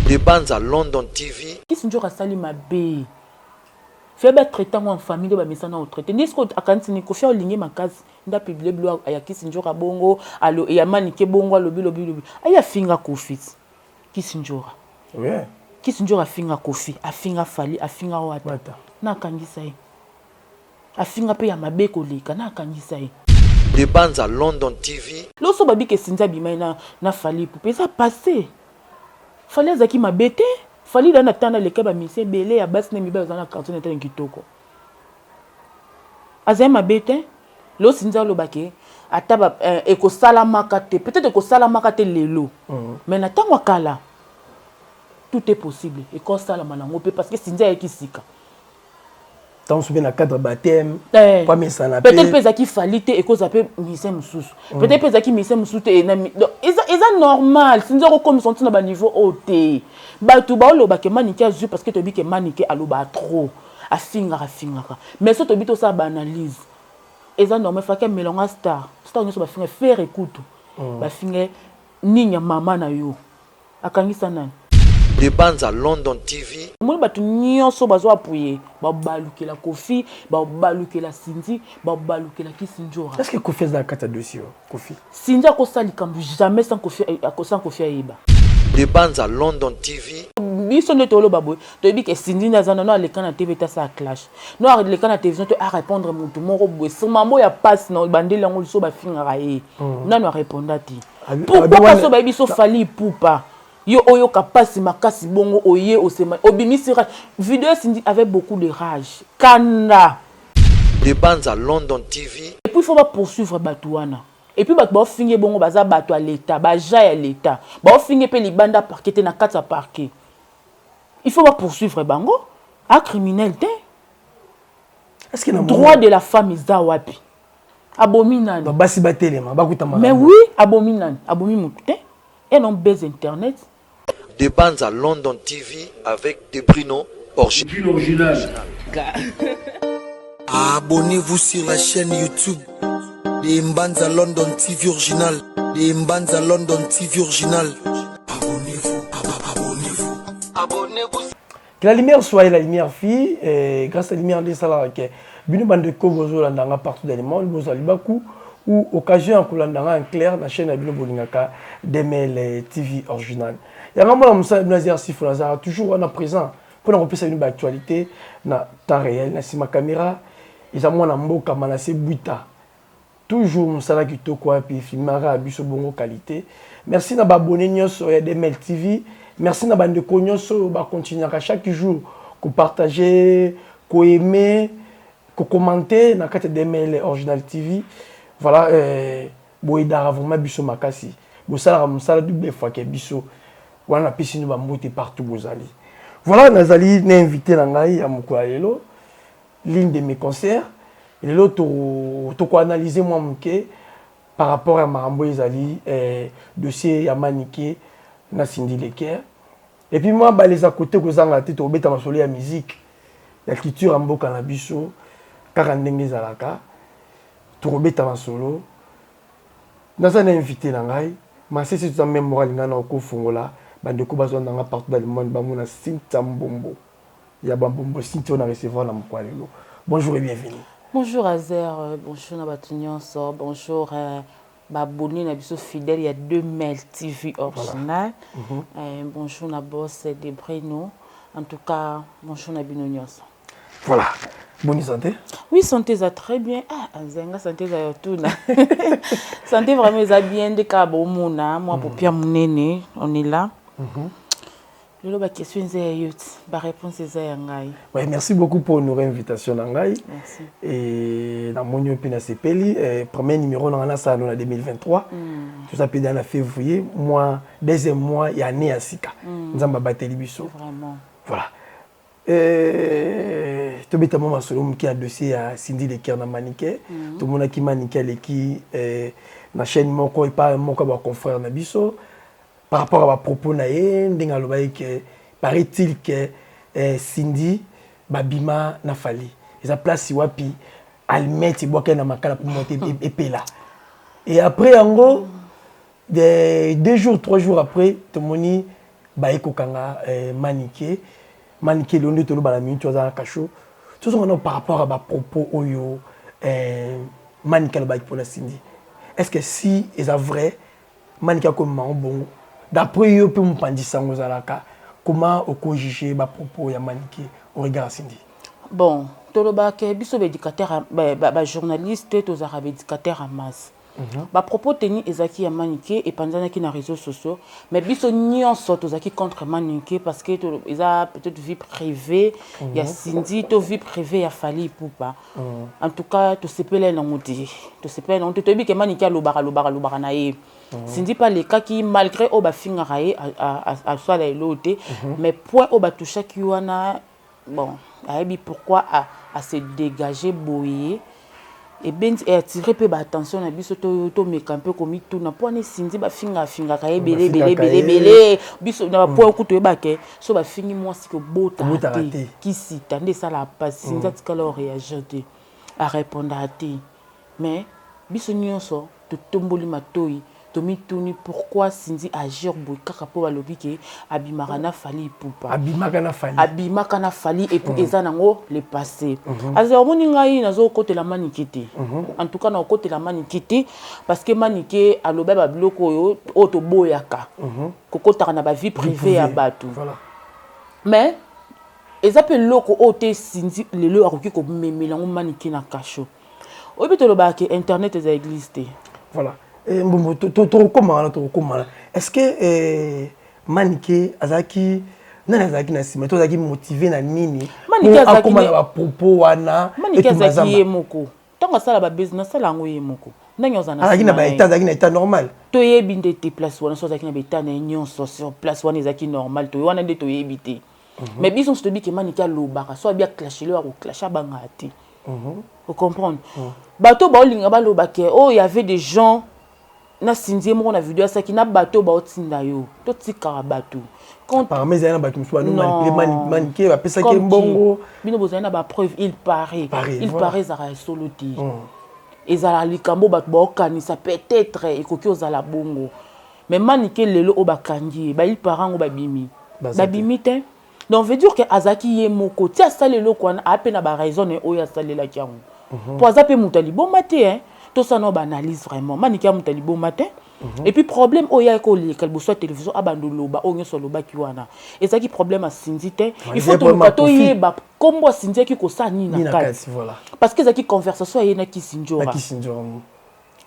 De Banza London TV. Kisi njoka asali mabe. Fallait ba traiter yango en famille nde bamesana ko traiter. Nde sikoyo akanisi nini Koffi alingi makasi nde a publier biloko ya kisi njoka bongo alo ya Manike bongo alobi lobi lobi. Aye afinga Koffi ti. Kisi njora. Ouais. Kisi njora afinga Koffi, afinga Fally, afinga Wata. Wata. Na akangisa ye. Afinga pe ya mabe koleka na akangisa ye. De Banza London TV. Loso babi ke Cindy abimaki na na Fally Ipupa eza passe. Fally azalaki mabe te. Fally da na temps aleka ba musiciens ebele ya basi na mibali baza na quartier na tene kitoko. Azali mabe te. Lelo Cindy aloba ke ata ba eh, ekosalamaka te. Peut-être ekosalamaka te lelo. Mais na tango ya kala tout est possible. Ekosalama nango pe parce que Cindy ayaki sika. Ntango mosusu mpe na cadre baptême Eh. po amesana Peut-être mpe mpe. ezalaki Fally te, ekozala mpe musicien mosusu. Peut-être mpe ezalaki musicien mosusu te. Donc, eza normal. Cindy akokomisa ntina ba niveau oyo te. Bato baoloba ke Manike azwi parce que toyebi ke Manike alobaka trop. Afingaka, afingaka. Mais soki toyebi tosala ba analyse, eza normal. Faki amela yango star. Star nyonso bafinga Ferre kutu. Bafinga nini ya mama na yo. Akangisa nani? De Banza London TV. Omoni bato nyonso bazo appuyer, babalukela Koffi, babalukela Cindy, babalukela Kisi Ndjora. Est-ce que Koffi aza na kati ya dossier oyo? Koffi. Cindy akosala likambo jamais sans Koffi, sans Koffi ayeba. De Banza London TV. Biso nde toloba boye, toyebi ke Cindy nde aza nano aleka na TV te asala clash. No aleka na télévision te a répondre mutu moko boye. Sur mambo ya passe na bandeli yango liso bafingaka ye. Nano a répondra te. Pourquoi parce que bayebi so Fally Ipupa yo oyoka pasi makasi bongo oye osema obimisi rage video Cindy avait beaucoup de rage kanda. De Banza London TV. Et puis il faut ba poursuivre batu wana. Et puis batu baofinge bongo baza batu ya l'etat, ba agents ya l'etat. Baofinge pe libanda parquet te na kati ya parquet. Il faut ba poursuivre bango. A criminel te. Est-ce que na droit de la femme eza wapi? Abomi nani? Ba basi batelema bakuta makambo. Mais oui, abomi nani? Abomi mutu te. Et non buzz internet. De Banza London TV avec Debrino original. Abonnez-vous sur la chaîne YouTube de Mbanza London TV original. De Mbanza London TV original. Abonnez-vous, abonnez-vous. Abonnez-vous. Que la lumière soit la lumière fille, et grâce à la lumière nde esalaka ke bino bandeko bozolanda nga partout dans le monde, bozwa libaku ou occasion ya kolanda nga en clair na chaîne ya bino bolingaka DML TV original. Yanga mwana mosala bino Azer Sifo, nazalaka toujours wana présent mpona kopesa bino ba actualité na temps réel. Na nsima caméra eza mwana mboka Manassé Bwita. Toujours mosala kitoko wapi filmaka ya biso bongo qualité. Merci na ba abonnés nyonso ya DML TV. Merci na bandeko nyonso oyo ba continuaka chaque jour ko partager, ko aimer, ko commenter na kati ya DML Original TV. Voilà, boyedaka vraiment biso makasi. Bosalaka mosala double fois ke biso. Wana napesi bino ba mbote partout bozali. Voilà, nazali na invité na ngai ya mokolo ya lelo. L'une de mes concerts lelo toko analyser mwa moke par rapport ya makambo ezali dossier ya Manike na Cindy Le Cœur. Et puis mwa baleza côté kozanga te, tokobeta masolo ya musique ya culture ya mboka na biso kaka ndenge ezalaka, tokobeta masolo. Naza na invité na ngai Masese, toza même moko alinga na kofongola bandeko bazwa nanga partout dans le monde bamona Cynthia Mbombo. Ya ba mbombo Cynthia on a recevoir na mokwa lelo. Bonjour et bienvenue. Bonjour Azer, bonjour na bato nyonso, bonjour ba abonnés na biso fidèle ya 2Mel TV original. Voilà. Bonjour na boss de Breno. En tout cas, bonjour na bino nyonso. Voilà. Bonne santé? Oui, santé ça très bien. Ah, Azenga santé ça tout na. Santé vraiment ça bien de ka bomona, moi popia munene, on est là. Lelo ba question eza ya yo ti, ba réponse eza ya ngai. Ouais, merci beaucoup pour honorer invitation na ngai. Merci. Et na moni yo pe na sepeli, premier numéro na na sala na 2023. Tout ça pe dans na février, mois deuxième mois ya année ya sika. Nzambe abateli biso. Vraiment. Voilà. Tobeta mwa masolo moke ya dossier ya Cindy Le Cœur na Manike. Tomonaki Manike aleki na chaîne moko epa moko ya ba confrères na biso par rapport à ba propos na ye, ndenge alobaki ke paraît-il que Cindy babima na Fally. Eza place wapi almete ebwakaki na makala po moto epela. Et après yango, 2 jours, 3 jours après, tomoni Baye kokanga eh, Manike. Manike lelo nde toloba na minute aza na cachot. Tozonga nao par rapport à ba propos oyo eh, Manike alobaki mpona Cindy. Est-ce que si eza vrai Manike akomema yango bongo d'après yo mpe mopanzi sango ozalaka comment oko juger ba propos ya Manike au regard ya Cindy? Bon, tolobaka biso baéducateur, bajournaliste, tozalaka baéducateur ya masse. Bapropos teni ezalaki ya Manike, epanzanaki na réseaux sociaux, mais biso nyonso tozalaki contre Manike parce que eza peut-être vie privée ya Cindy to vie privée ya Fally Ipupa. En tout cas, tosepela nango te, tosepela nango te. Toyebi ke Manike alobaka, alobaka, alobaka na ye. Cindy mpe alekaki malgré oyo bafingaka ye, asala eloko te, mais point oyo batouchaki wana, bon, ayebi pourquoi ase dégager boye, ebendi eatire mpe baattention na biso. Tomeka mpe komituna mpo wana esindi bafingafingaka ye ebele ebele ebele ebele. Biso na bapoint oku toyebake so bafingi mwasi kobotaka te, kisita nde esalaka mpasi. Cindy atikala oréagir te, arépondaka te, mais biso nyonso totomboli matoi, tomituni pourquoi Cindy agir boye kaka mpo balobi ke abimaka na Fally Ipupa. Abimaka na Fally. Abimaka na Fally et puis eza nango le passé. Azala omoni ngai nazokotela Manike te. En tout cas, nakokotela Manike te parce que Manike aloba babiloko oyo oyo toboyaka kokotaka na bavie privée ya bato. Mais eza mpe eloko oyo te Cindy lelo akoki komemela yango Manike na cachot. Oyebi, tolobaka ke internet eza église te. Voilà, mbombo, tokokóma wana, tokokóma wana. Est ce que eh, Manike azalaki nani, azalaki na nsima to azalaki motivé na nini akóma na bapropos wana? Manike azalaki ye moko. Ntango asala babese, nasala yango ye moko ndenge ozala. Azalaki na baétat, azalaki na état normal? Toyebi nde te place wana so azalaki na baétat na ye nyonso sur place wana ezalaki normal to wana nde toyebi te. Mais biso nyonso toyebi ke Manike alobaka so abi aclashe, leo akoclashe, abangaka te. Ocomprendre, bato baolinga baloba ke oh, y avait des gens na Cindy ye moko na video asalaki na bato baotinda yo, totikaka bato. Apparemment ezali na bato mosusu banomanipule Manike, bapesaki mbongo. Bino bozali na bapreuve? Il paraît, il paraît ezalaka ya solo te. Ezalaka likambo bato baokanisa, peut-être ekoki ozala bongo, mais Manike lelo oyo bakangi ye, bail paraît yango babimi, babimi te. Donc veut dire ke azalaki ye moko ti asali eloko wana, aya mpe na baraison na ye oyo asalelaki yango, mpo aza mpe moto ya liboma te. Tosala nao baanalyse vraiment, Manike ya moto ya liboma te. Et puis problème oyo ayaki koleka liboso ya télévision, abanda oloba oyo nyonso alobaki wana, ezalaki problème ya Cindy te. Il faut toluka toyeba nkombo ya Cindy ayaki kosala nini na kati, parce que ezalaki conversation aye na Kisi Njora.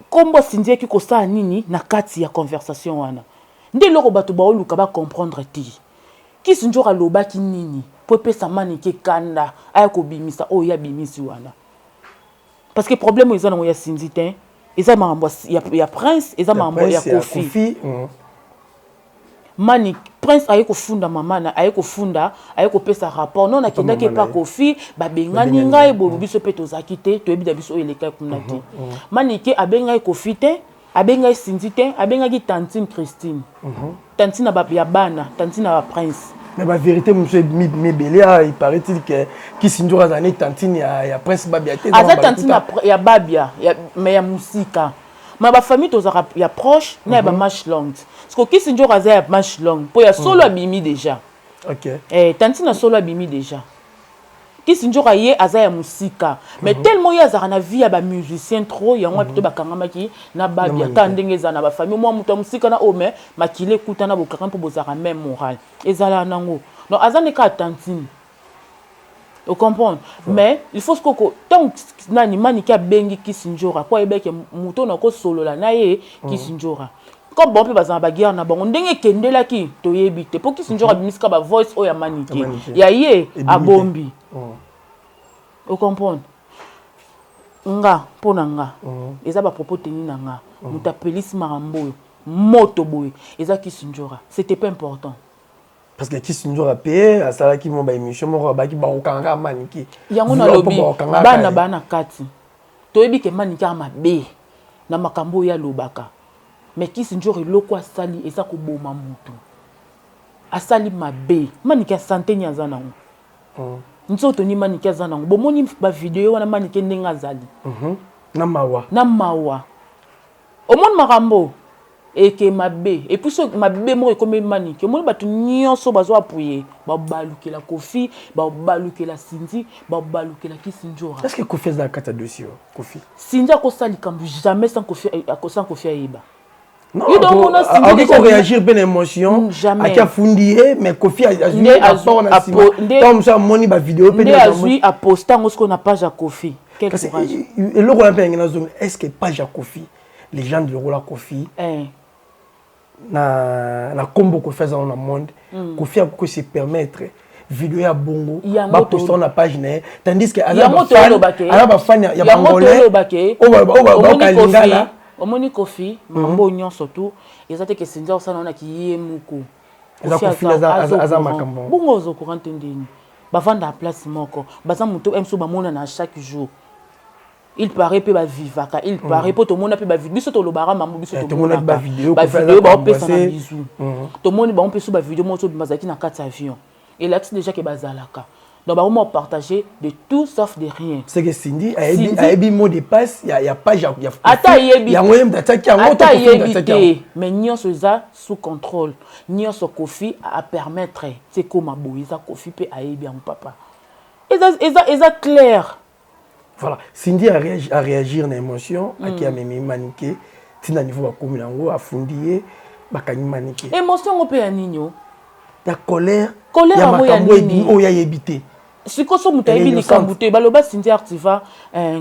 Nkombo ya Cindy ayaki kosala nini na kati ya conversation wana? Nde eloko bato baoluka bacomprendre te. Kisi Njora alobaki nini mpo epesa Manike kanda, aya kobimisa oyo ye abimisi wana? Parce que problème oyo eza nango ya Cindy te, eza makambo ya Prince, eza makambo ya Kofi. Mani Prince aye kofunda mama na aye kofunda, aye kopesa rapport non, nakendaki epa Kofi, babengani ngai boye. Biso mpe tozalaki te, toyebi na biso oyo elekaki kuna te. Manike abengaki Kofi te, abengaki Cindy te, abengaki tantine Christine, tantine ya bana, tantine ya baprince. Mais bavérité mosusu mibele, il paraît-il que Kisi Nzoka azala ne tantine ya Prince Babia te. Aza tantine ya Babia, mais ya mosika. Ma bafamille tozalaka ya proche na ya bamanche longue, parce que Kisi Nzoka aza ya manche longue mpo ya solo abimi déjà. Tantine ya solo abimi déjà. Kisi Nzoka ye aza ya mosika, mais tellement ye azalaka na vie ya bamusicien trop, yango wana plutôt bakangamaki na Babia. Kaka ndenge ezala na bafamille, mwa moto ya mosika na oyo, mais makili ekutana, bokanga mpo bozalaka même moral, ezalaka nango. Donc aza nde kaka tantine, ocomprendre? Mais il faut sikoyo ntango nani Manike abengi Kisi Njora po ayebaki moto oyo nakosolola na ye, Kisi Njora, comme bango mpe bazala baguerre na bango ndenge ekendelaki, toyebi te mpo Kisi Njora abimisika bavoice oyo ya Manike, ya ye abombi. Ocomprendre nga? Mpo na nga, eza bapropos teni na nga. Moto apelisi makambo oyo moto boye eza Kisi Njora, c'était pas important. Parce que Kisi Nzoka mpe asalaki mwa baémission moko, abaki bakokanga Manike. Yango nalobi, bana baa na kati, toyebi ke Manike aka mabe na makambo oyo alobaka, mais Kisi Nzoka eloko asali eza koboma mutu, asali mabe. Manike asante ni aza nango, nzoto ni Manike aza nango. Bomoni bavideo wana, Manike ndenge azali. Na mawa. Na mawa. Omoni makambo. Eke mabe. Et puis soki mabe moko ekomeli Manicke, omoni batu nionso bazo appuyer, ba balukela Koffi, ba balukela Cindy, ba balukela Kisindjora. Est-ce que Koffi aza na kati ya dossier oyo? Koffi. Cindy akosala likambo jamais sans Koffi, sans Koffi ayeba. Non, akoki ko réagir mpe na émotion, jamais. Aki afundi ye, mais Koffi azwi rapport na nsima. Ntango mosusu amoni ba vidéo mpe nde azwi aposta yango sikoyo na page ya Koffi. Quel courage. Eloko wana mpe yangi nazonga, est-ce que page ya Koffi, légende lokola Koffi, na kombo Koffi aza na monde, Koffi akoki se permettre video ya bongo baposta na page na ye, tandis que aza ba fan ya bangolais oyo baoka lingala? Omoni Koffi, mambo nyonso tu eza te ke Cindy akosala wana ki ye moko. Eza Koffi aza makambo. Bongo ozo courant te ndeni bavanda place moko, baza moto mso bamonana chaque jour. Il paraît mpe bavivaka, il paraît mpo tomona mpe biso tolobaka mambo, biso tomonaka bavideo baopesa na bizu, tomoni bango mpe so bavideo moko so bazalaki na kati ya avion, elakisi déjà ke bazalaka. Donc bakoma partager de tout sauf de rien. C'est que Cindy ayebi mot de passe ya page ya Ata ayebi yango, ye moto atiaki yango. Ata ayebi te, mais nyonso eza sous contrôle. Nyonso Koffi apermettre ti ekóma boye, eza Koffi mpe ayebi yango, papa. Eza clair. Voilà, Cindy a réagir na émotion, aki amemi Manike ntina niveau bakomi yango, afundi ye, bakangi Manike. Émotion yango mpe ya nini o? Ya colère. Colère ya yango ya makambo nini? Oyo ayebi te. Sikoyo so moto ayebi likambo te, baloba Cindy Artiva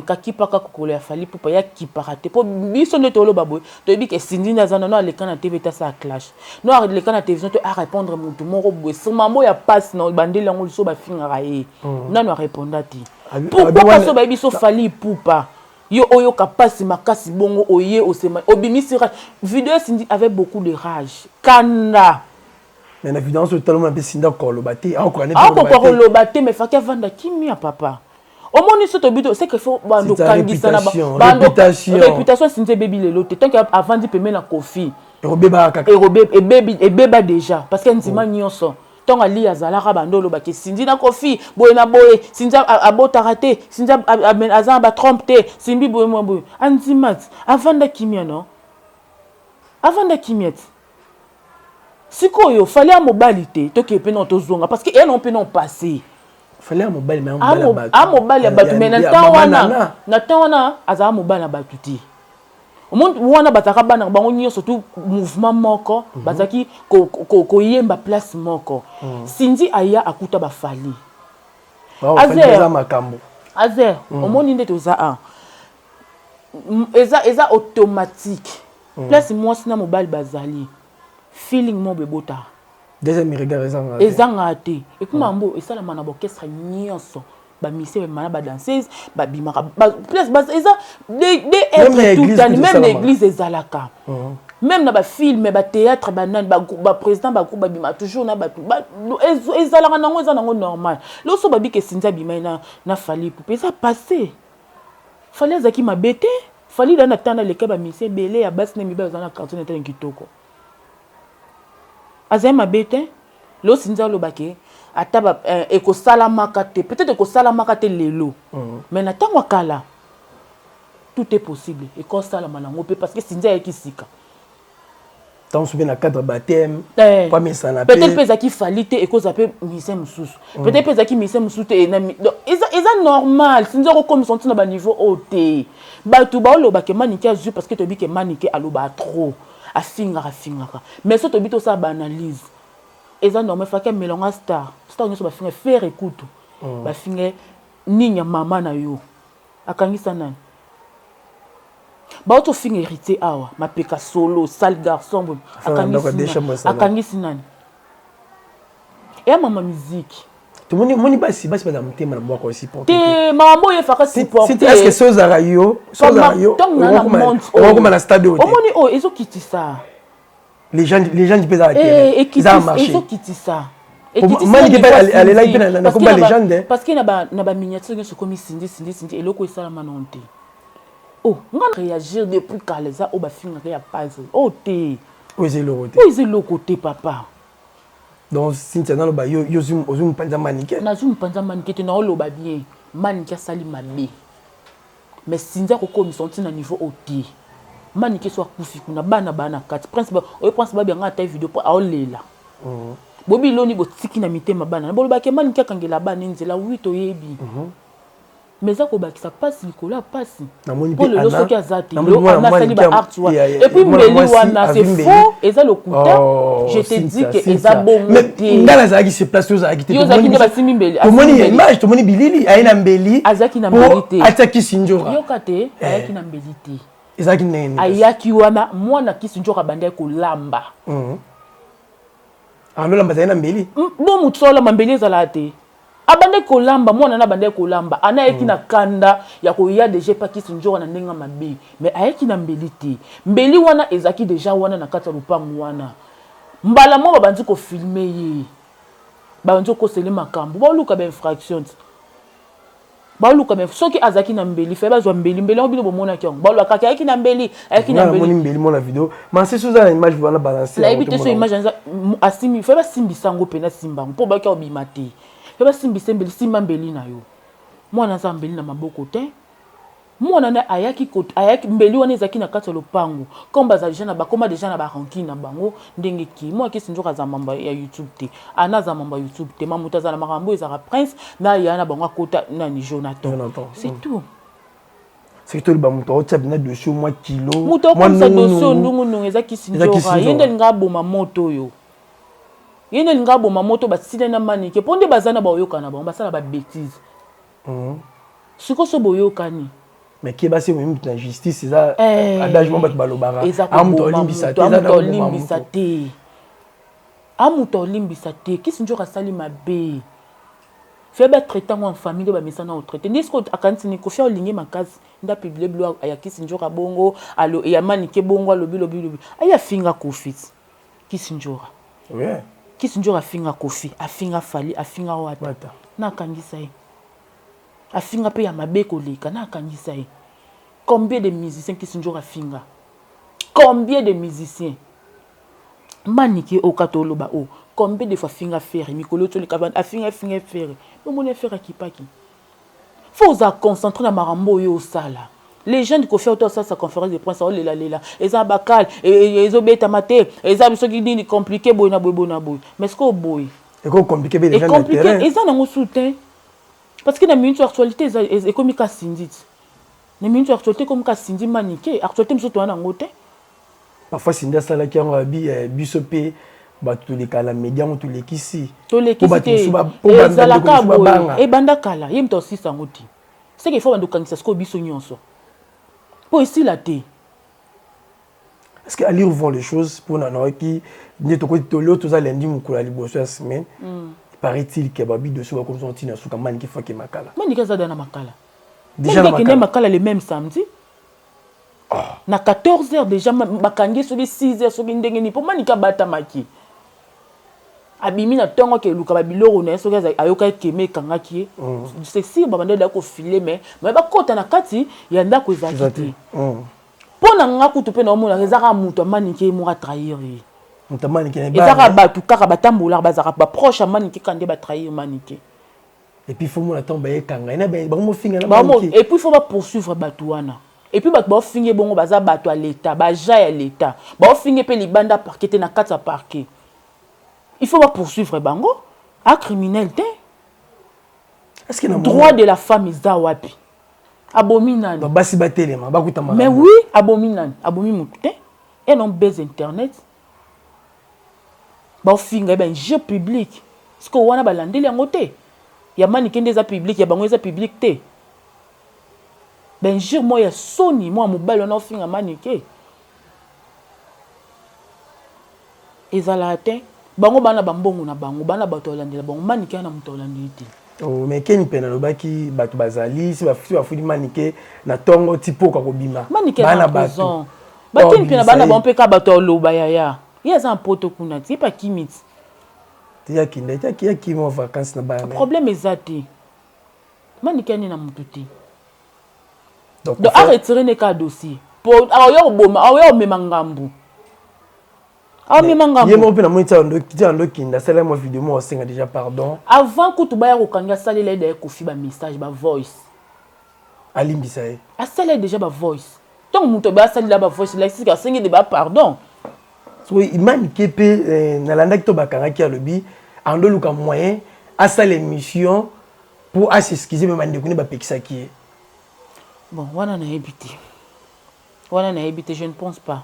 kakipaka kokolo ya Fally Ipupa, ya kipaka te, mpo biso nde toloba boye, toyebi ke Cindy nde aza nano aleka na TV te, asala clash no, aleka na télévision te, arépondre motu moko boye sur mambo ya pasi na bandeli yango liso bafingaka ye, nano areponda te. Pourquoi? Kasi bayebi so Fally Ipupa, yo oyoka mpasi makasi bongo, oye osema obimisi rage. Video Cindy avait beaucoup de rage, kanda. Mais na vidéo nyonso otaloma mpe Cindy akoloba te, akoka nde akoka koloba te, mais faki avanda kimia, papa. Omoni so tobi, c'est que faut bando kangisa na bando réputation. Cindy ebebi lelo te. Tant que avandi pembeni na Koffi, ekobebaka kaka. Ebebi, ebeba déjà, parce que ndima nyonso ntongo ali azalaka bando olobaki Cindy na Koffi boye na boye, Cindy abotaka te, Cindy aza na batrompe te, Cindy boye mwa boye, andima ti avanda kimia. No, avanda kimia ti sikoyo Fally ya mobali te, tokee mpe no tozonga, parce que eya nango mpe no passé. Fally ya mobali, mais a mobali ya bato, mais na temps wana azala mobali na bato te. Omoni wana bazalaka bana bango nyonso tu mouvement moko, bazalaki koyemba place moko. Cindy aya akuta baFally. Aza makambo. Azer, omoni nde toza a eza automatique. Place mwasi na mobali bazali, feeling moko ebotaka. Deuxième regard ezanga. Ezangaka te. Et puis mambo esalama na baorchestre nyonso, bamusicien babima na badanseuse, babimaka place eza de être tutani. Même na église ezalaka, même na bafilm, bathéâtre, banani, baprésident bagroupe babima toujours na bato, ezalaka nango, eza nango normal. Loso babika esinzi abimai na Fally Ipupa, eza passé. Fally azalaki mabe te. Fally da na tanda aleka bamusicien ebele ya basi na mibali, aza na quartier na tene kitoko, azali mabe te. Lelo Cindy alobaki ata ekosalamaka te, peut-être ekosalamaka te lelo, mais na ntango ya kala tout est possible, ekosalama nango mpe, parce que Cindy ayaki sika. Ntango soki na cadre baptême. Eh. Po amesana. Peut-être mpe ezalaki Fally te, ekozala mpe musicien mosusu, peut-être mpe ezalaki musicien mosusu te. Donc eza normal. Cindy okokomisa ntina baniveau oyo te. Bato baolobaka Manike azwi, parce que toyebi ke Manike alobaka trop, afingaka, afingaka, mais so toyebi, tosala baanalyse, eza normal. Faki amelanga star, star nyonso bafinga Ferre kutu, bafinga nini ya mama na yo, akangisa nani, bauti ofinga Héritier awa, mapeka solo, sale garçon boye, akangisi nani, eya mama musique. Tomoni, moni basi baza motema na mwako supporter. Te, makambo oyo efaka supporter. Est-ce que so ozalaka yo, so ozalaka yo, ntango na monde okoma na stade oyo te? Omoni oyo ezokitisa. Les gens mpe ezala terrain, eza marché. Ezokitisa. Manike mpe alelaki mpe na komba légende. Parce que na baminiature nyonso ekomi Cindy, Cindy, Cindy. Eloko esalama nano te. Oh, nga réagir depuis kala, eza oyo bafingaka ya pase oyo te. Oyo eza eloko te. Oyo eza eloko te, papa. Donc Cynthia, naloba yo ozwi mopanzi Manike? Nazwi mopanzi Manike te. Naoloba bien, Manike asali mabe, mais Cindy akokomisa ntina niveau oyo te. Manike so akufi kuna, bana baa na kati. Prince oyo, Prince Babia, nga ata video mpo aolela. Bobi loni botiki na mitema bana. Bolobaki Manike akangela bana nzela. Wi, toyebi, mais eza kobakisa mpasi likolo ya mpasi. Mpo lelo soki aza te, asali baacte wana, et puis mbeli wana, c'est faux, eza lokuta. Je te dis que eza bongo te. Nga nazalaki sur place, ozalaki te. Yo ozalaki nde basimbi mbeli. Tomoni image, tomoni bilili, aye na mbeli. Azalaki na mbeli te. Atiaki Sinjora. Yoka te, ayaki na mbeli te. Ezalaki ndenge? Ayaki wana, mwana Kisi Nzoka abandaki kolamba. Alolamba, azali na mbeli. Bo motu so olamba, mbeli ezalaka te. Abandaki kolamba, mwana na abandaki kolamba. Ana ayaki na kanda ya koya déjà epa Kisi Nzoka na ndenge mabe, mais ayaki na mbeli te. Mbeli wana ezalaki déjà wana na kati ya lopango wana. Mbala moko babandi kofilmer ye, babandi kokosele makambo, baoluka bainfraction ti baoluka. Me soki azalaki na mbeli, fe bazwa mbeli. Mbeli yango bino bomonaki yango, balobaka ayaki na mbeli, ayaki na mbeli. Mbeli mona video masisi, oza na image wana, balance. Nayebi te so image asimbi. Fe basimbisa yango mpena, simba yango mpo baki obima te. Fe basimbisa mbeli, simba mbeli na yo. Mwana aza mbeli na maboko te. Mwana na ayaki, ayaki mbeli wana ezalaki na kati ya lopango. Comme baza déjà na bakoma déjà na barancune na bango, ndenge ki mwa Kisi Nzoka aza mambo ya YouTube te, ana aza mambo ya YouTube te. Mamoto aza na makambo, ezalaka Prince na ya na bango, akota nani, Jonathan, c'est tout. Soki toloba moto aotia bina dossier mwa kilo. Moto akomisa dossier ndungunungu eza Kisi Nzoka. Ye nde alinga aboma moto oyo, ye nde alinga aboma moto. Basila na Manike mpo nde baza na baoyoka na bango, basala babêtises. Sikoyo so boyokani. Mais ke basi omemi mutu na justice, eza adage mo bato balobaka. Eza moto olimbisa te. Moto olimbisa te, a moto olimbisa te. Kisi Nzoka asali mabe, fe batraite yango en famille nde bamesana otraite. Nde sikoyo akanisi ni Kofi olingi makasi, nde apublie bilo ya Kisi Nzoka bongo, ya Manike bongo, alobi lobi lobi, aye afinga Kofi. Kisi Nzoka, Kisi Nzoka afinga Kofi, afinga Fally, afinga Wata, na akangisa ye. Afinga mpe ya mabe koleka, na akangisa ye. Combien de musiciens Kisi Nzoka afinga? Combien de musiciens? Manike oyo kata oloba oyo, combien de fois afinga Ferre? Mikolo toleka, afinga, afinga Ferre, omoni Ferre akipaki. Fo oza concentré na makambo oyo osala. Légende Kofi auto asalisa conférence de presse, aolelalela, eza bakale, ezobetama te, eza soki nini, compliqué boye na boye, boye na boye. Mais ce que oboye ecompliqué, eza nango su te, parce que na minute actualité ekomi ka Cindy ti. Na minute actualité ekomi ka Cindy, Manike. Actualité mosusu toya nango te. Parfois Cindy asalaki yango, abi biso mpe bato toleka na média yango, tolekisi. Tolekisi te, ezalaka boye, ebanda kala. Ye moto asisa yango te. Seke ifo bando okangisa sikoyo biso nyonso mpo esila te. Est-ce que aller revoir les choses mpona nayoki nde tokoti tolio, toza lundi, mokolo ya liboso ya semaine. Paraît-il ke babi dossier bakomisa ntina suka, Maniki fake makala. Maniki aza da na makala. Déjà akende makala le même samedi na 14 heures déjà. Bakangi soki 6 heures, soki ndenge nini, mpo Maniki abatamaki, abimi na ntongo, akeluka babiloko na ye. Soki ayokaki keme ekangaki ye, c'est sûr babanda da kofile. Mais bakota na kati ya ndako ezalaki te. Mpo na nga kutu mpe naomonaka eza kaka moto amanike ye moko atrahir ye. Eza kaka bato kaka batambolaka, bazalaka baproche ya Manike kaka nde batrahir Manike. Et puis faut mona ntango bayekanga ye, bango mofinga. Et puis faut bapoursuivre bato wana. Et puis bato baofinge bongo baza bato ya leta, baagent ya leta. Baofinge mpe libanda parquet te, na kati ya parquet. Il faut bapoursuivre bango, acriminel te. Est-ce que droit de la femme eza wapi? Abomi nani? Basi batelema, bakutama. Mais oui, abomi nani? Abomi motu te. E non base internet, baofinga ye, bainjure publique. Sikoyo wana balandeli yango te. Ya Manike nde eza public, ya bango eza public te. Bainjure moko ya soni, mwa mobali wana ofinga Manike, ezalaka te. Bango bana bambongo na bango, bana bato balandela bango. Manike wana moto alandeli te. Oh, mais keni mpe nalobaki bato bazali si bafudi Manike na ntongo ti poka kobima. Manike na prison, bakeni mpe na bana bango mpe kaka bato ya oloba. Yaya, ye aza na poto kuna ti, ye mpe akimi ti. Te, akende te, akimi mwa vacance na bana. Problème eza te. Manike ani na motu te. Donc aretire ne kaka dossier po aoya koboma, aoya komema ngambu, aomema ngambu. Ye moko mpe namoni tia ndokinda, asala mwa video moko, asenga déjà pardon. Avant kutu baya kokanga, asalela ye daye Kofi bamessage, bavoice. Alimbisa ye. Asala ye déjà bavoice. Ntango moto basalila bavoice lakisika, asengi de bapardon. Soki Manike mpe nalandaki to bakangaki, alobi andoluka moyen asala émission pour as'excuser, mais bandeko nde bapekisaki ye. Bon, wana nayebi te, wana nayebi te, je ne pense pas,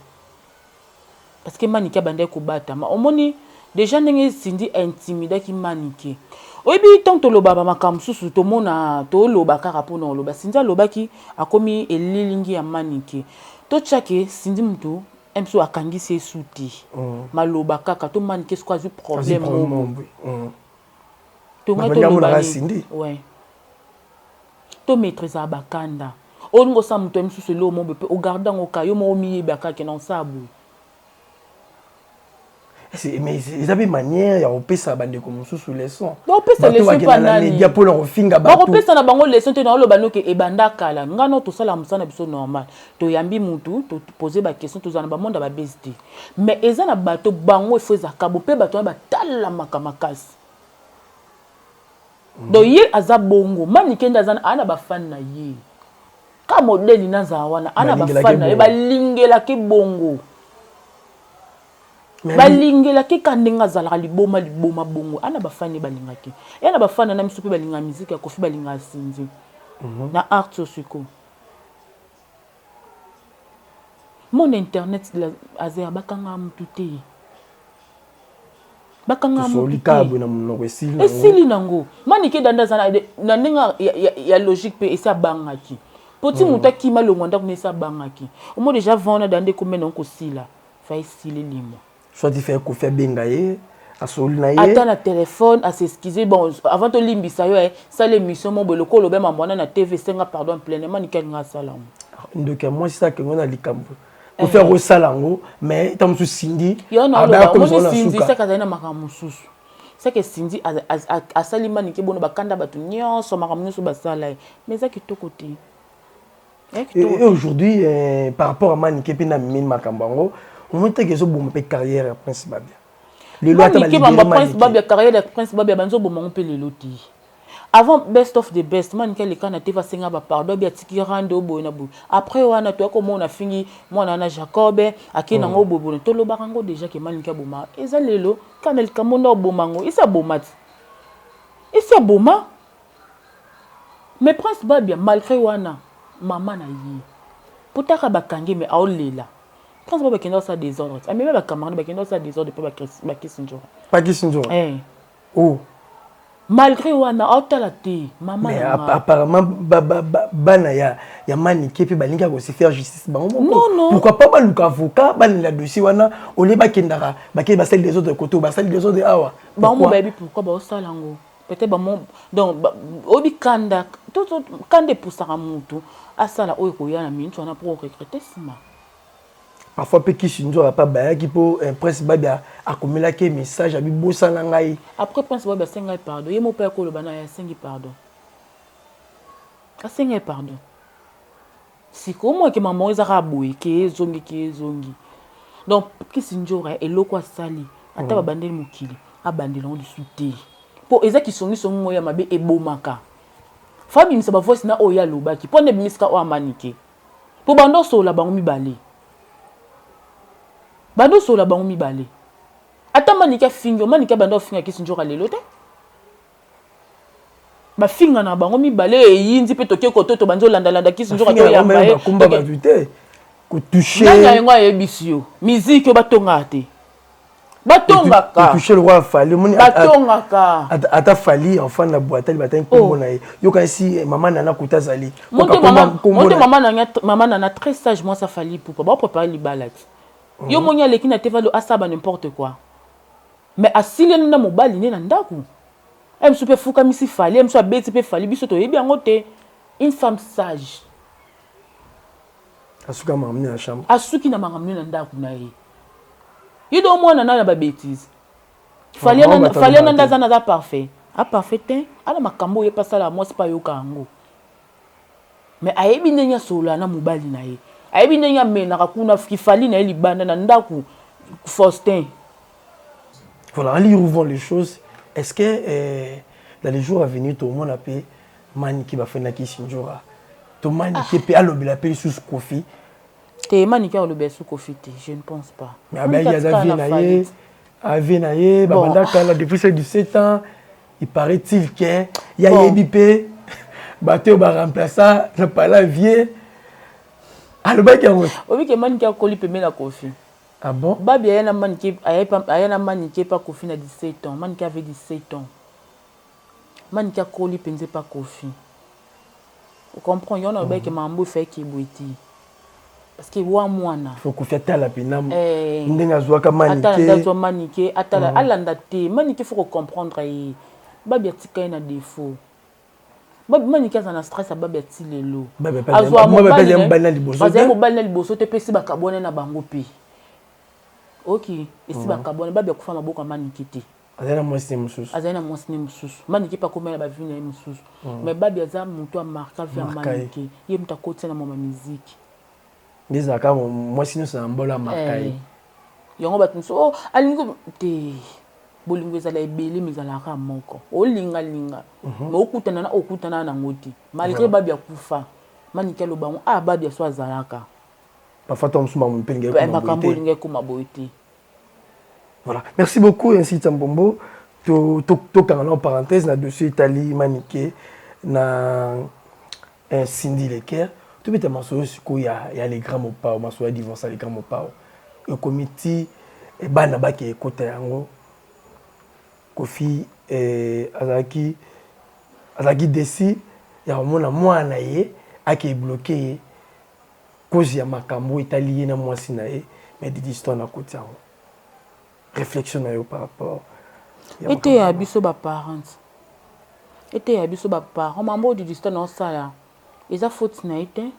parce que Manike abandaki kobatama. Omoni déjà ndenge Cindy aintimidaki Manike. Oyebi, ntango toloba bamakambo mosusu, tomona toloba kaka mpona oloba. Cindy alobaki akomi elilingi ya Manike. Totiake Cindy mutu mosusu akangisi ye su te. Maloba kaka to Manike siko azwi problème moko. Tonga toloba ouais. Tomaîtrisaka bakanda. Olingi osala moto ya misusu eloko moko mpe ogarde yango ka yo moko, omiyebi kaka na osala boye. Mais eza mpe manière ya kopesa bandeko mosusu leçon. Bakopesa leçon epa nani? Média mpona kofinga bato. Bakopesa na bango leçon te. Naoloba noke ebanda kala. Nga no tosala mosala na biso normal, toyambi mutu, topose baquestion, tozala na bamonde ya babese te. Mais eza na bato bango efo ezaka bo mpe bato wana batalamaka makasi. Donc ye aza bongo. Manike nde aza aa na bafani na ye ka modele nazala wana, aa na bafani na ye, balingelaki bongo, balingelaki ka ndenge azalaka liboma liboma bongo. Ana bafani balingaki ye na bafani na miso mpe balingaka miziki ya Kofi, balingaka Cindy na art. Oyo sikoyo mon internet azer bakanga mutu te, bakanga mutu te, esili nango. Manike danda aza na ndenge ya logique mpe esi abangaki po ti moto akima longwa ndako na esi abangaki. Omo déjà vent wana danda ekomi nango kosila, fa esili limwa. Soit ife Kofi abenga ye, asoli na ye. Ata na téléphone, as'excuse. Bon, avant tolimbisa yo, sala émission mo boye lokola olobe mambo wana na TV, esenga pardon pleinement. Nike alinga asala yango. Ndoki ya mwasi akengo na likambo Kofi akosala yango, mais ntango mosusu Cindy yo naomoni Cindy seke azali na makambo mosusu, seke Cindy asali Manike bono bakanda bato nyonso, makambo nyonso basala ye, mais eza kitoko te. Et aujourd'hui, par rapport à Manike mpe na mimeli makambo yango, omoni teke ezoboma mpe carrière ya Prince Babia. Lelo ata Prince Babia, carrière ya Prince Babia banzoboma yango mpe lelo te. Avant Best of the Best, Manike aleka na te, asenga bapardon, abi atiki rando boye na boye. Après wana toya komona afingi mwana wana Jacob, akei nango boye boye. Tolobaka yango déjà ke Manike aboma. Eza lelo kaka na likambo nde oboma yango, esi aboma ti, esi aboma. Mais Prince Babia, malgré wana mama na ye po taka bakangi, mais aolela. Prince Babia akenda kosala désordre, amemi bacamarade, bakenda kosala désordre mpo bakisi nzora. Bakisi nzora. Eh. Oh. Malgré wana aotala te mama. Mais apparemment bana ya Manike mpe balingi kose faire justice bango moko. Non, non. Pourquoi pas baluka avocat, balela dossier wana olie bakendaka, bakei basali des autres côté, basali des autres awa? Bango bayebi pourquoi baosala yango. Peut-être bamo donc oyebi kanda, kanda epusaka mutu asala oyo ekoya na minute wana mpo oregretter nsima. Parfois mpe kisi nzoka mpe abayaki mpo Prince Babia akomelaki ye message, abibosana ngai. Après Prince Babia asengai pardon, ye moko mpe akoloba na ye asengi pardon, asengai pardon. Sikoyo omwake mama oyo eza kaka boye ke ezongi, ke ezongi. Donc kisi nzora eloko asali ata babandeli mokili, abandela yango lisu te, mpo eza kisongisongi moko ya mabe ebomaka. Fa abimisa bavoice na oyo ye alobaki mpo nde ebimisika oyo amanike, mpo bando osolola bango mibale, bando osolola bango mibale. Ata Manike afingi, Manike abanda ofinga kisi nzoka lelo te. Bafinga na bango mibale eyindi mpe toke koto bandi olandalanda kisi nzoka toyamba ye. Bato te kotouche. Nani yango ayebisi yo miziki oyo batongaka te? Batongaka. Kotouche lokwa Fally, omoni. Batongaka. Ata Fally enfant na boye, atali batangi nkombo na ye, yokanisi mama Nana kuta azali. Monte mama Nana très sage, mwasi afali pupa baoprépare libala ti yo moni aleki na te valo asaba n'importe quoi, mais asileli na mobali nde na ndako ye mosusu mpe efukamisi Fally, ye mosusu abeti mpe Fally. Biso toyebi yango te. Une femme sage. Asuki na makambo na chambre. Asuki na makambo na ndako na ye. Ye do mwana na babêtise. Fally ana nde aza naza parfait, aparfait te. Ana makambo oyo ye mpe asala, mwasi mpe ayoka yango, mais ayebi ndenge asolola na mobali na ye, ayebi ndenge amenaka kuna kifali na ye libanda na ndako Faustin. Voilà, en lui revoit les choses, est-ce que dans les jours à venir tomona mpe Maniki bafendaki Sinjora, to Maniki mpe alobela mpe lisusu Kofi? Te, Manike aloba esu Kofi te, je ne pense pas. Mais abayaki aza vie na ye, ave na ye babanda kala depuis ses 17 ans. Il paraît-il que ya yebi mpe bato oyo baremplaça na pala vie alobaki yango. Oyebi ke Manike akoli pembe na Kofi. Ah bon? Babi aya na Manike, aya na Manike pa Kofi na 17 ans. Manike avait 17 ans. Manike akoli mpenza epa Kofi. Ocomprend? Yango nalobaki ke makambo efaki boye te, parce que wa mwana faut Kofi atala mpena ndenge azwaka Manike. Atala azwa Manike, atala, alanda te. Manike, faut kocomprendre ye. Babi atika ye na défaut. Babi, Manike aza na stress ya Babi ati lelo. Azwa mobali na liboso. Azali mobali na liboso te, mpe esi bakabwana na bango mpe. Ok, esi bakabwana. Babi akufa maboko ya Manike te. Azali na mwasi ne mosusu. Azali na mwasi ne mosusu. Manike mpe akomela bavie na ye mosusu, mais Babi aza moto amarka vie ya Manike. Ye moto akotia na mwa miziki. Nde ezalaka mwasi nyonso na mbolo amarka ye. Yango bato mosusu, oh, alingi te. Bolingo ezala ebele, ma ezalaka moko. Olingalinga, mais okutana na okutana nango te. Malgré Babi akufa, Manike aloba yango, ah, Babi aso azalaka. Parfois to mosusu makambo mpe makambo olingi ekoma boye te. Voilà, merci beaucoup. Ainsi Mbombo, tokanga na parenthèse na dossier etali Manike na Cindy Leker. Tobeta masolo sikoyo ya les grands Mopao, masolo ya divorce ya les grands Mopao. Ekomi ti bana bake ekota yango. Kofi azalaki déçu ya komona mwana na ye ake bloqué ye cause ya makambo etali ye na mwasi na ye. Mais Didi Stone akoti yango. Réflexion na yo par rapport? Eteya biso baparents, eteya biso baparents. Mambo oyo Didi Stone osala eza faute na ye te,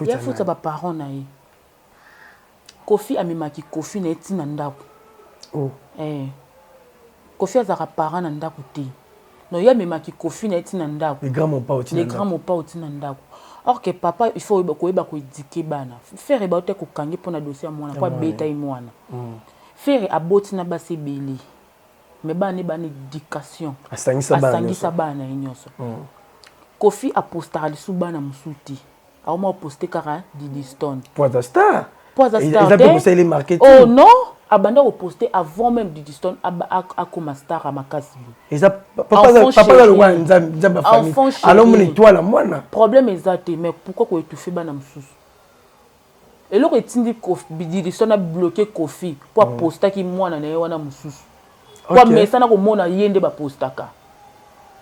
ya faute ya baparent na ye. Kofi amemaki Kofi na ye ntina ndako. Oh. Eh. Kofi azalaka parent na ndako te. Non, ye amemaki Kofi na ye ntina ndako. Le grand Mopao. Le grand Mopao ntina ndako. Or que papa, il faut koyeba koéduquer bana. Frère baote kokangi mpona dossier ya mwana po abeta ye mwana. Frère aboti na basi ebele, mais bana ne bana éducation. Asangisa bana na ye nyonso. Kofi apostaka lisusu bana mosusu te, aoma oposte kaka Didi Stone. Po aza star. Po aza star te. Marketing. Oh non, abanda koposte avant même Didi Stone akoma star ya makasi boye. Eza papa aza lokola Nzambe ya famille, alors mona étoile ya mwana. Problème eza te, mais pourquoi koétouffe bana mosusu? Eloko etindi Didi Stone abloquer Kofi mpo apostaki mwana na ye wana mosusu, po amesana komona ye nde bapostaka.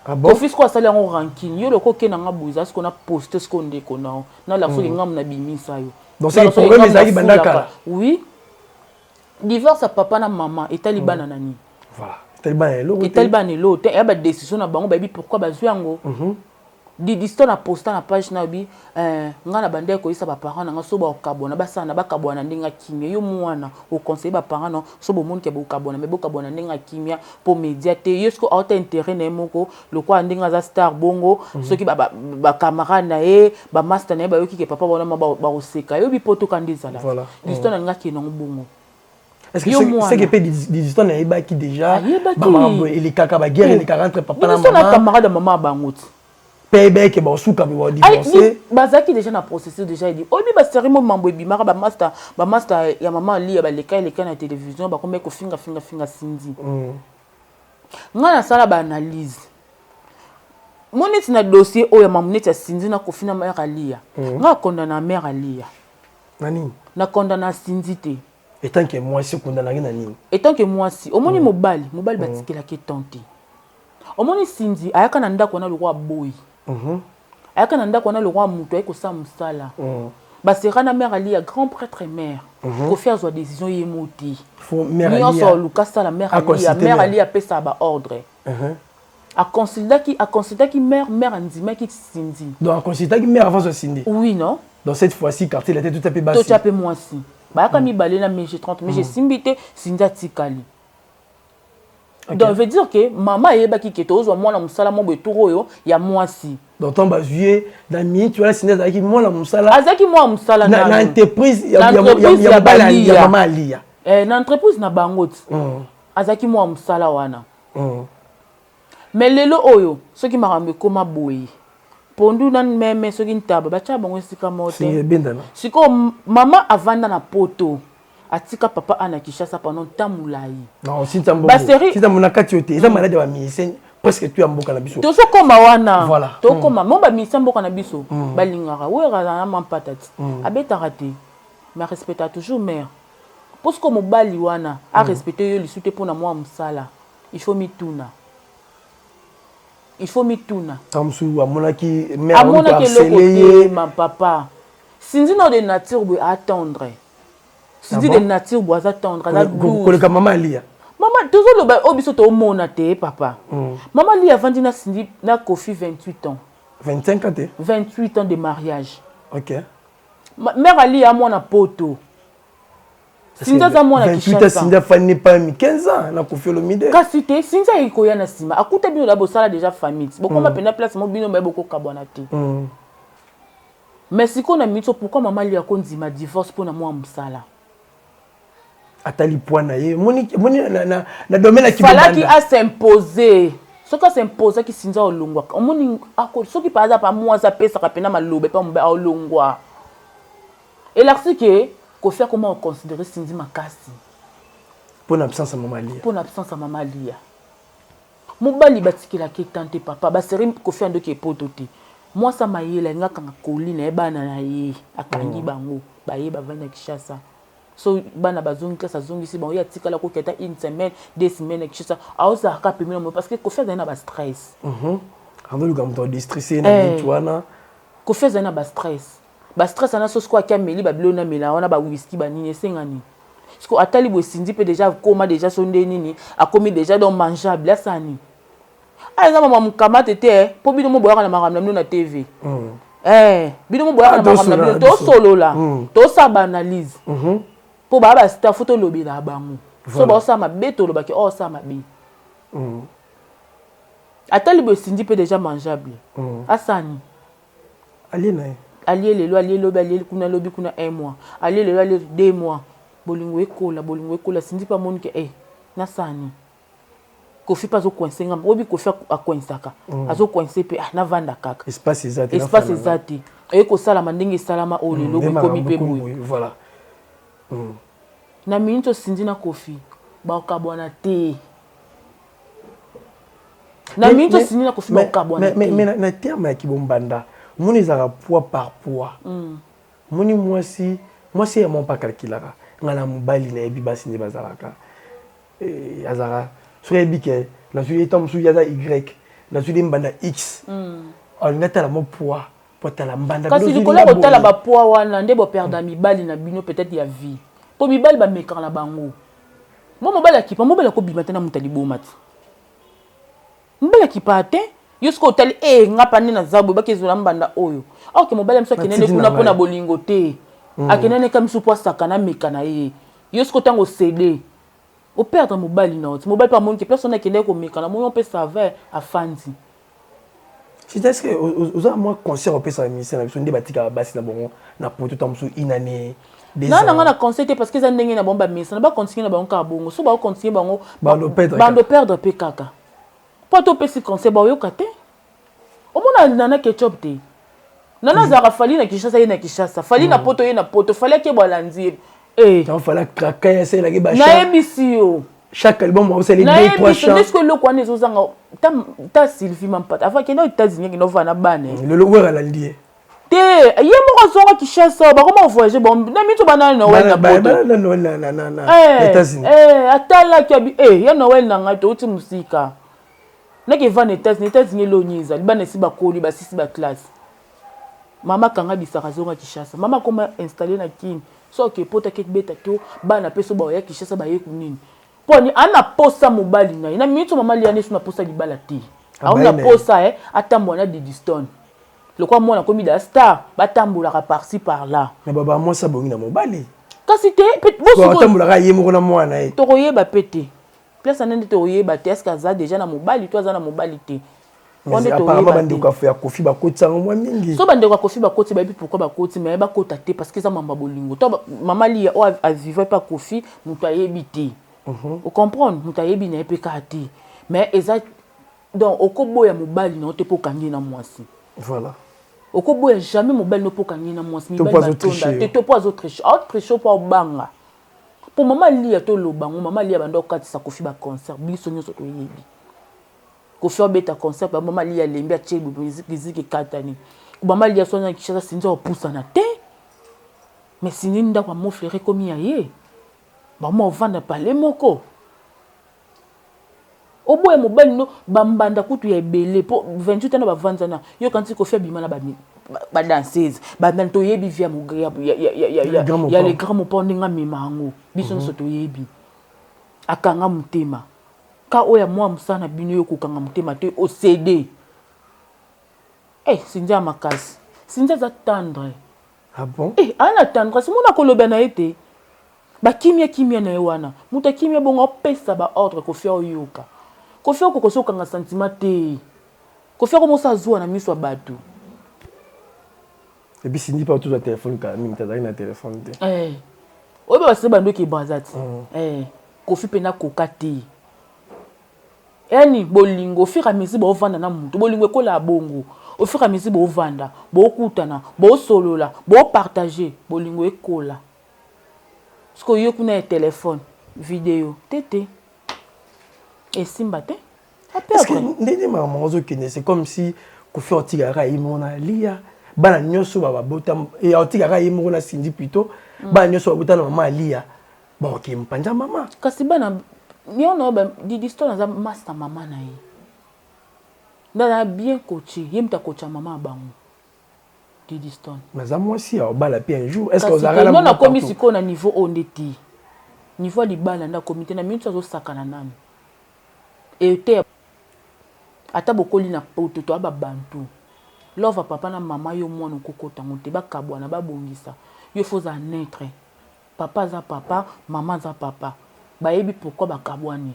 Ah bon? Kofi sikoyo asali yango rancune. Yo loko okende nga boye, eza sikoyo na poste sikoyo ndeko na yo, nalaka soki ngambu nabimisa yo. Donc c'est problème ezalaki banda kala. Oui, divorce ya papa na mama etali bana na nini? Voilà, etali bana eloko. Etali bana eloko te. Eya badécision na bango, bayebi pourquoi bazwi yango. Didi Stone aposta na page na yobi, nga na bandaki koyisa baparent na nga so bakabwana, basala na bakabwana na ndenge ya kimia. Yo mwana oconseille baparent na so bomoni ke bokabwana, mais bokabwana na ndenge ya kimia mpo média te. Ye siko aota intérêt na ye moko lokola ndenge aza star bongo. Soki bacamarade na ye, bamaster na ye bayoki ke papa wana bakoseka, yobi po toka nde ezala. Didi Stone alingi akende yango bongo. Est-ce que c'est que mpe Didi Stone ayebaki déjà bamakambo elekaka, baguerre elekaka entre papa na mama? Camarade ya mama ya bango ti. Mpe ayebaki ke baosuka mpe badivorce. Bazalaki déjà na processus déjà. Edi oyebi basérie mo mambo ebimaka, bamaster ya mama Alia baleka eleka na télévision, bakomi kofinga finga finga Cindy. Ngai nasala baanalyse mo neti na dossier oyo ya mambo neti ya Cindy na Kofi na mare Alia. Ngai akondana na mare Alia. Na nini? Nakondana Cindy te. Etant que mwasi, okondanaki na nini? Etant que mwasi, omoni, mobali batikelaki etant te. Omoni, Cindy ayaka na ndako wana lokwa boyi, ayaka na ndako wana lokwa moto aye kosala mosala. Basera na mare Ali ya grand prêtre mare. Kofi azwa décision ye mo te. Nyonso aluka asala, mare Ali, mare Ali apesaka baordre. Aconsultaki mare, mare andimaki Cindy. Donc aconsultaki mare avant azwa Cindy? Oui, non. Donc cette fois-ci quartier la te, tout à fait basi. Totya mpe mwasi. Bayaka mibale na mege 30, mege esimbi te, Cindy atikali. Donc veut dire que mama ayebaki ke tozwa mwana mosala mo boye, tour oyo ya mwasi. Donc ntango bazwi ye na minute wana, Cindy azalaki mwana mosala. Azalaki mwana mosala. Na entreprise ya mobali ya mama Alia. Na entreprise na bango ti azalaki mwana mosala wana. Mais lelo oyo, soki makambo ekóma boye, Pondu na meme, soki ntaba, batyaka bango esika moko te. Sikoyo mama avanda na Poto, atika papa a na Kinshasa pendant temps molai. Non, na kati yo te, eza maladi ya bamusicien presque tout ya mboka na biso. Tozokoma wana. Voilà. Tokoma mo bamusicien mboka na biso balingaka Wera azala na mampata ti abetaka te, mais arespectaka toujours mare. Mpo sikoyo mobali wana arespecte yo lisu te mpona mwa mosala, il faut mituna, il faut mituna. Ntango mosusu amonaki amonaki eloko te. Ma papa Cindy no de nature boye atendre. Cindy de nature boye aza tendre, aza douce koleka mama Alia. Mama, tozoloba oyo biso tomona te, papa. Mama Lia avandi na Cindy, na Kofi 28 ans. 25 ans te. 28 ans de mariage. Mare Alia mwana Poto, Cindy aza mwana Kinshasa. Cindy afandi pa 15 ans na Kofi Olomide. Kasi te, Cindy ayeki koya na nsima, akuta bino da bosala déjà famille, bokoma mpena place mo bino baye bokokabwana te. Mais sikoyo na miniti, pourquoi mama Lia akondima divorce mpona mwa mosala? Atali poids na ye, moni na domaine ya Falaki as'impose. Soki as'imposaki, Cindy aolongwaka. Omoni, soki pa aza pa mwasi apesaka mpena maloba epa mobali, aolongwa. Elakisi ke Kofi akoma koconsidere Cindy makasi. Mpona absence ya mama Lia. Mpona absence ya mama Lia. Mobali batikelaki etan te, papa. Baseri Kofi andoki epoto te. Mwasi amayele alingi akanga koli na ye, bana na ye akangi bango, baye bavandi na Kinshasa. So bana bazongi classe, azongisi bango, ye atikala koki ata une semaine, 2 semaines na Kinshasa, aozalaka pembeni na mo, parce que Kofi azali na bastress. Azoluka moto adistresse na miniti wana. Kofi azali na bastress, bastress wana. So sikoyo aki ameli babilo na amela wana, bawiski, banini, esenga nini? Siko atali boye, Cindy mpe déjà akoma déjà so nde nini, akomi déjà donc mangeable. Asala nini? Aya eza mama mokamate te, mpo bino mo boyaka na makambo na bino na TV. Bino mo boyaka na makambo na bino, tosolola, tosala baanalyse, mpo baya bastar, fo tolobela bango. So baosala mabe, tolobaki oyo osala mabe. Atali boye, Cindy mpe déjà mangeable, asala nini? Alie na ye. Alie lelo, alie lobi, alie kuna, lobi kuna, un mois, alie lelo, alie 2 mois, bolingo ekola, bolingo ekola. Cindy mpe amoni ke nasala nini? Kofi mpe azocoince nga. Oyebi Kofi acoinsaka, azocoince mpe. Ah, navanda kaka. Espace eza te. Espace eza te. Oye kosalama ndenge esalama oyo lelo ekomi mpe boye. Voilà. Na minute o Cindy na Kofi bakabwana te. Na minute o Cindy na Kofi bakabwana te. Mais na terme ya kibombanda, omoni ezalaka poids par poids. Omoni, mwasi, mwasi ya mwa mpe akalkulaka. Ngai na mobali nayebi basi nde bazalaka. Azalaka soki ayebi ke nazwi ye, ntango mosusu ye aza y, nazwi ye mbanda x, alingi atala mo poids po atala mbanda. Kasi likolo ya kotala bapoids wana nde boperda mibali na bino peut-être ya vie, mpo mibali bamekaka na bango. Mo mobali akipa, mobali akobima te na moto aliboma ti. Mobali akipa te. Yo soki otali e nga pa nde naza boye, bakezola mbanda oyo aoke. Mobali ya miso akendene kuna mpona bolingo te, akendene ka miso mpo asaka na meka na ye. Yo soki otango osede, operdre mobali na yo ti. Mobali mpe amoni ke place wana akendeki komeka na moni mpe ça va, afandi. C'est est-ce que oza mwa conseil opesaka ministère na biso nde batikaka basi na bango na Poto, ta mosusu une année? Na nga na conseil te, parce que eza ndenge na bango bamesana, bacontinue na bango kaka bongo. So baocontinue bango, bando perdre mpe kaka, mpo topesi conseil baoyoka te. Omona Nana Ketchup te? Nana azalaka Fally na Kinshasa, ye na Kinshasa, Fally na Poto, ye na Poto, Fally akebo alandi ye. Nayebisi yo. Chaque album osali deux trois chants. Nde soki eloko wana ezozanga ta Sylvie Mampata avant akende États-Unis, akende ovanda na bana. Lelo Wera alandi ye. Te, ye moko azonga Kinshasa, bakoma voyage bon na mito bana Noël na Poto. États-Unis. Atalaki abi ya Noël na ngai, touti mosika, nake evanda États-Unis. États-Unis eloni ezali bana esi bakoli, basisi baclasse. Mama akanga bisaka, azonga Kinshasa. Mama akoma installe na Kini. So ake Poto, ake beta to bana mpe so baoya Kinshasa, bayeku nini mpo ani ana posa mobali na ye. Na miniti mama Lia neso na posa libala te, aona posa atambola na Didistone lokwa mwana akomi da star, batambolaka par-ci par-là. Na baba mwasi abongi na mobali. Kasi te. Atambolaka ye moko na mwana ye. Tokoyeba mpe te place wana nde tokoyeba te est-ce aza déjà na mobali to aza na mobali te. Apparemment bandeko ya Kofi bakoti yango mwa mingi. So bandeko ya Kofi bakoti, bayebi pourquoi bakoti, mais bakota te, parce que eza mambo ya bolingo. To mama Lia oyo avivre mpe Kofi, moto ayebi te. Ocomprendre, moto ayebi na ye mpe kaka te. Mais eza donc okoboya mobali na yo te mpo okangi ye na mwasi. Voilà. Okoboya jamais mobali no mpo okangi na mwasi. Mibali batonda te, to mpo azotriche, aotriche mpo aobanga. Mpo mama Lia, toloba ngo, mama Lia banda okatisa Kofi baconcert, biso nyonso toyebi. Kofi abeta concert, mama Lia alembi, atie miziki ekatani. Mama Lia so na Kinshasa, Cindy opusana te, mais Cindy ndako ya Moflere ekomi ya ye, bama ovanda pale moko. Oboya mobali no bambanda kutu ya ebele mpo 28 ana bavandana. Yo kanti Kofi abima na badanseuse, bandani, toyebi vie ya le grand Mopao, ndenge amema yango, biso nyonso toyebi. Akanga motema ka oyo ya mwa mosala na bino, yo kokanga motema te, océder. Eh, Cindy ya makasi, Cindy aza tendre. Ah bon? Eh, ana tendresse, mona koloba na ye te, bakimia kimia na ye wana, moto akimia bongo apesa baordre. Kofi aoyoka, Kofi akokosi okanga sentiment te. Kofi akomosa azuwa na miso ya bato. Et puis Cindy mpe tozwa telefone kala mingi, tazalaki na telefone te. Eh. Oyo base bandoki ebraza ti. Eh. Kofi mpe nakoka te, yani bolingo, au fur et à mesure boovanda na motu, bolingo ekola ya bongo. Au fur et à mesure boovanda, bookutana, boosolola, boopartage, bolingo ekola. Parce yo kuna ya telefone, video te te, esimba te. Ndenge makambo ozokende, c'est comme si Kofi otikaka ye moko na Lia, bana nyonso babota, otikaka ye moko na Cindy plutôt, bana nyonso babota na mama Alia baoke mpanza mama. Kasi bana yo na Didi Stone aza master, mama na ye nde aza bien coaché, ye moto akocha mama ya bango, Didi Stone. Naza mwasi ya obala mpe un jour, est ce que ozalaka na nakomi sikoyo na niveau oyo nde te, niveau ya libala nde akomi te na minute, azosakana nanu ete ata bokoli na poto to babantu love ya papa na mama, yo mwana okokota yango te. Bakabwana, babongisa, yo faut ozala neutre. Papa aza papa, mama aza papa, bayebi pourquoi bakabwani.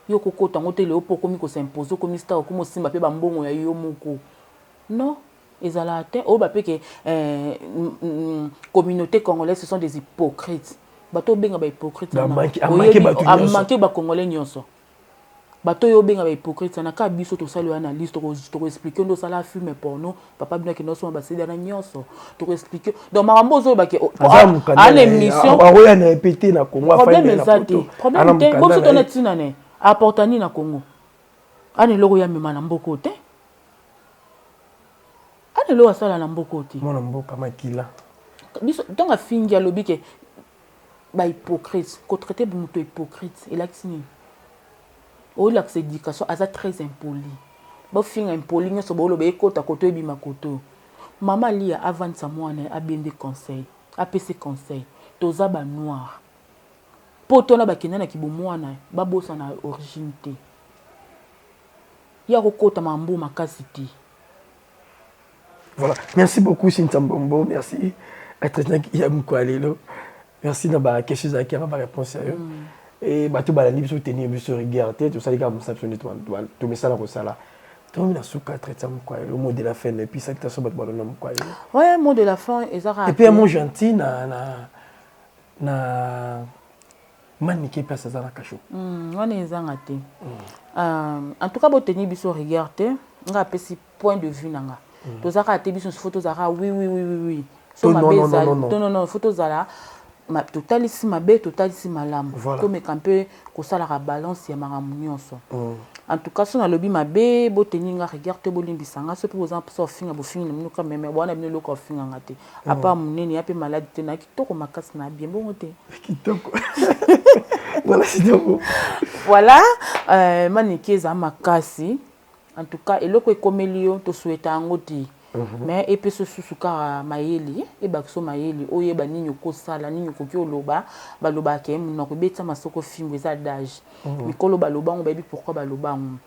Yo okokota yango te lelo mpo okomi kos'impose, okomi star, okomi osimba mpe bambongo ya yo moko. Non, ezalaka te. Oyo bapeke communauté congolaise, ce sont des hypocrites. Bato obenga bahypocrite, amanke bacongolais nyonso. Bato oyo obenga bahypocrite wana, kaka biso tosali oyo analyse, tokoexplike nde osala film porno, papa bino akende osoma basedi wana nyonso, tokoexplike. Donc makambo ozolobake ana émission akoya na ye te na Congo. Problème eza te, problème te. Bo biso tona ntina ne apporta nini na Congo? Ana eloko ya mema na mboka te, ana eloko asala na mboka te. Mwana mboka makila. Biso ntango afingi, alobi ke bahypocrite, kotraite moto hypocrite elakisi nini? Oyolakisa éducation, aza très impoli. Bofinga impoli nyonso, booloba ekota koto, ebima koto. Mama Lia avandisa mwana ye, abende conseil, apesi conseil. Toza banoir mpo tona bakenda na kibomwana, babosana origine te. Ye akokota mambo makasi te. Voilà, merci beaucoup Cynthia Mbombo, merci ya mokolo lelo, merci na baquestion ezalaki yanga, baréponse ya yo. E bato balandi biso, tenir biso rigueur te, tosali kaka mosala biso nde tomesala kosala. Tokomi na suka. Traité ya mokolo lelo, mot de la fin, et puis salutation bato balonda mokolo lelo. Ouais, mot de la fin ezaka Et puis un mot gentil na Manike, place aza na kasho. Wana ezanga te. En tout cas, boteni biso rigueur te, nga apesi point de vue na nga. Toza kaka te biso faut tozalaka oui. So mabe ezali, non non, faut tozala totalisi mabe, totalisi malamu, tomeka mpe kosalaka balance ya makambo nyonso. En tout cas, so nalobi mabe, boteni nga rigueur te, bolimbisa nga. So mpe boza mposa ofinga, bofingi na bino ka meme wana, bino eloko ofinganga te, à part monene ya mpe maladi te na kitoko makasi na bien bongo te. Kitoko, voilà, kitoko. Voilà, Maniki eza makasi. En tout cas, eloko ekomeli yo, tosouhaita yango te, mais epesa susu kaka mayele, ebakisa mayele, oyeba nini okosala, nini okoki oloba. Balobaka ye monoko ebetisa masoko fimbo, eza adage. Mikolo baloba yango, bayebi pourquoi baloba yango.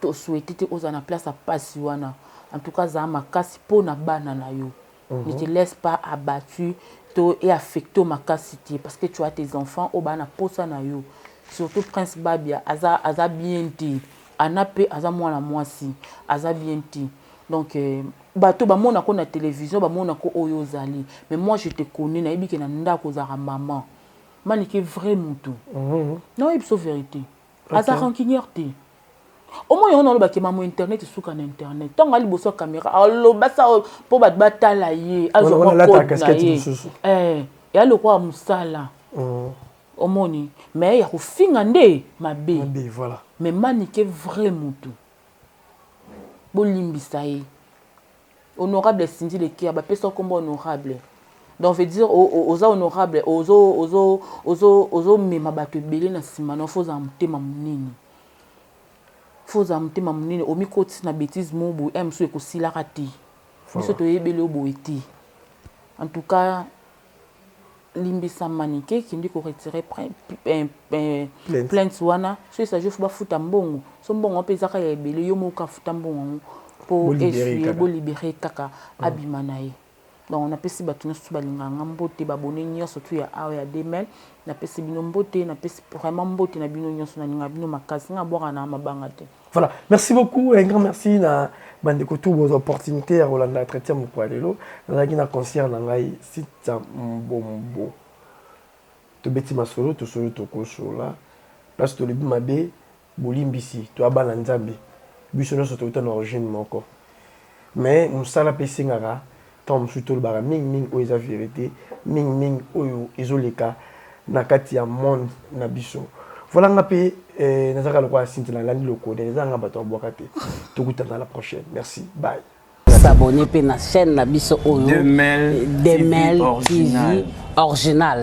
Tosouhaite te ozala na place ya pasi wana. En tout cas, zala makasi mpo na bana na yo. Ne te laisse pas abattu to et affecté makasi te, parce que tu as tes enfants oyo baa na posa na yo, surtout Prince Babia aza bien te, ana mpe aza mwana mwasi, aza bien te. Donc bato bamonako na télévision, bamonako oyo ozali, mais moi je te connais, nayebi ke na ndako ozalaka maman Manike, vrai mutu. Naoyebi so vérité, aza rancunière te. Omoi yango nalobaki mamo internet esuka na internet. Ntango ali liboso ya caméra, aloba sa mpo bato batala ye, azwa mwa code na ye. Eh, eya lokola mosala. Omoni, mais ya kofinga nde mabe. Mabe, voilà. Mais Manike vrai mutu, bolimbisa ye. Honorable Cindy Lekia, bapesa nkombo honorable, donc veut dire oza honorable, ozomema bato ebele na nsima na. Faut ozala motema monene, faut ozala motema monene. Omikotisi na bétise mo boye, e mosusu ekosilaka te. Biso toyebeli yo boye te. En tout cas, limbisa Manike, kindi koretirer plainte wana. So esagi, faut bafuta mbongo. So mbongo mpe ezaka ya ebele, yo moko afuta mbongo yango mpo essuye, bolibérer kaka, abima na ye. Donc napesi bato nyonso balingaka nga mbote, babone nyonso tu ya awa ya Demel. Napesi bino mbote, napesi vraiment mbote na bino nyonso. Nalingaka bino makasi, nga abwaka na mabanga te. Voilà, merci beaucoup, un grand merci na bandeko tout vos opportunités ya kolanda entretien mokolo ya lelo. Nazalaki na concert na ngai Sita Mbombo, tobeti masolo, tosolo, tokosola place tolobi mabe, bolimbisi. Toya bana Nzambe, biso nyonso touta na origine moko, mais mosala mpe esengaka ntango mosusu tolobaka mingimingi oyo eza vérité, mingimingi oyo ezoleka na kati ya monde na biso. Voilà, nga mpe nazalaka lokola Sinti, nalandi lokode, eza nga bato babwaka te. Tokutana la prochaine, merci, bye. S'abonner mpe na chaîne na biso oyo. Demel. Demel TV Original.